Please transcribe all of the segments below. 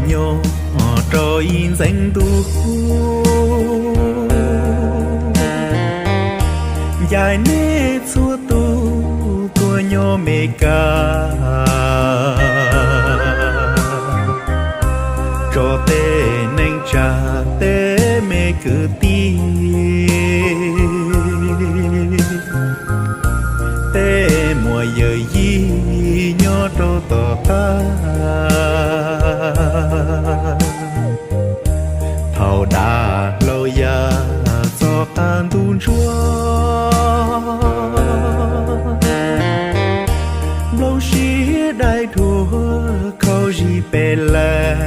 nyob rau ib ntxeev ntuj, ncaim nej txhua tus tuaj nyob Mes Kas, tso tej neej tsa tej me kwv tij, tej muam yawm yij nyob rau tom qab. Thaum dav hlau ya txog qab ntuj ntsuab, nplooj siab dai dhuav khaub zig pes lawm,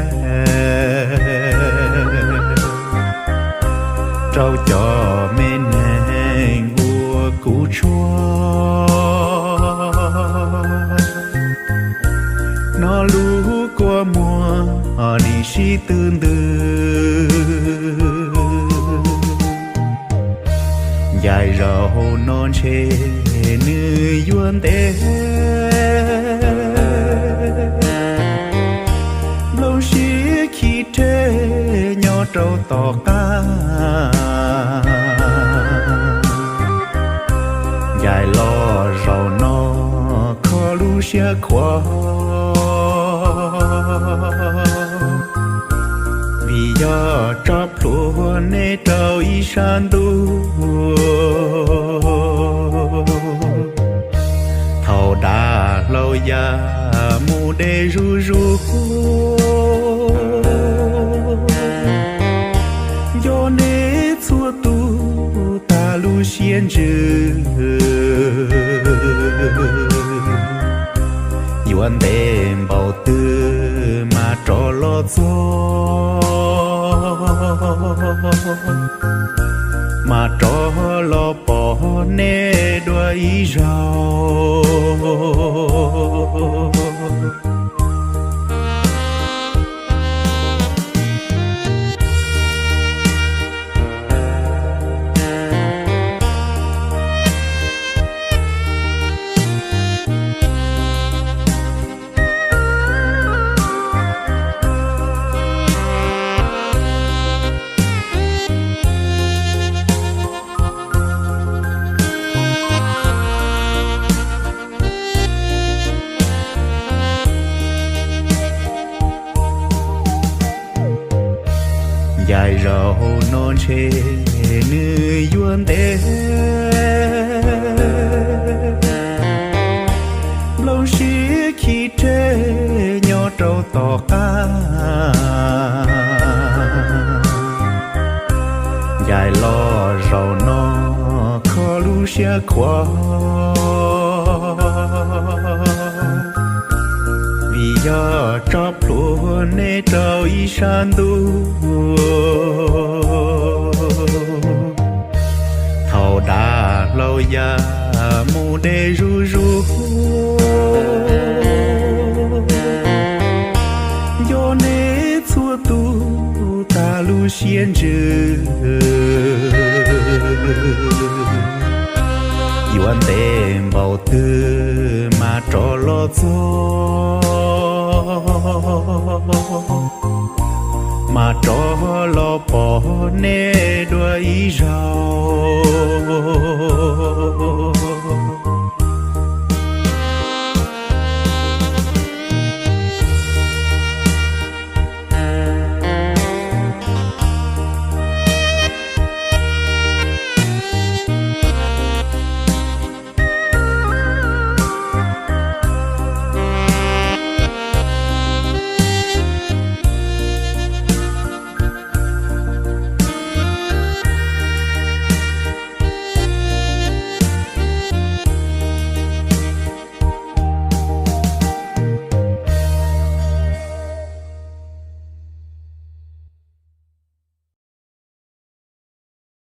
rau cov me neeg uas kuv tshuab. Hnov lub kua muag nim sib tw ntws, ncaim zaum no ntshe nws yuav ntev. Nplooj siab khi rhe nyob rau tom qab, ncaim los zaum no kho lub siab khuav, vim yog tso plhuav nej rau ib sab ntuj. Thaum dav hlau ya mus deb zuj zus, nco nej txhua tus tas lub siab ntsws, yuav ntev npaum twg mas rov los txog, mas rov los pom nej dua ib zaug. Ncaim zaum no ntshe nws yuav ntev, nplooj siab khi rhe nyob rau tom qab, ncaim los zaum no kho lub siab khuav, vim yog tso plhuav nej rau ib sab ntuj. Thaum dav hlau ya mus deb zuj zus, nco nej txhua tus tas lub siab ntsws, yuav ntev npaum twg mas rov los txog, mas rov los pom nej dua ib zaug.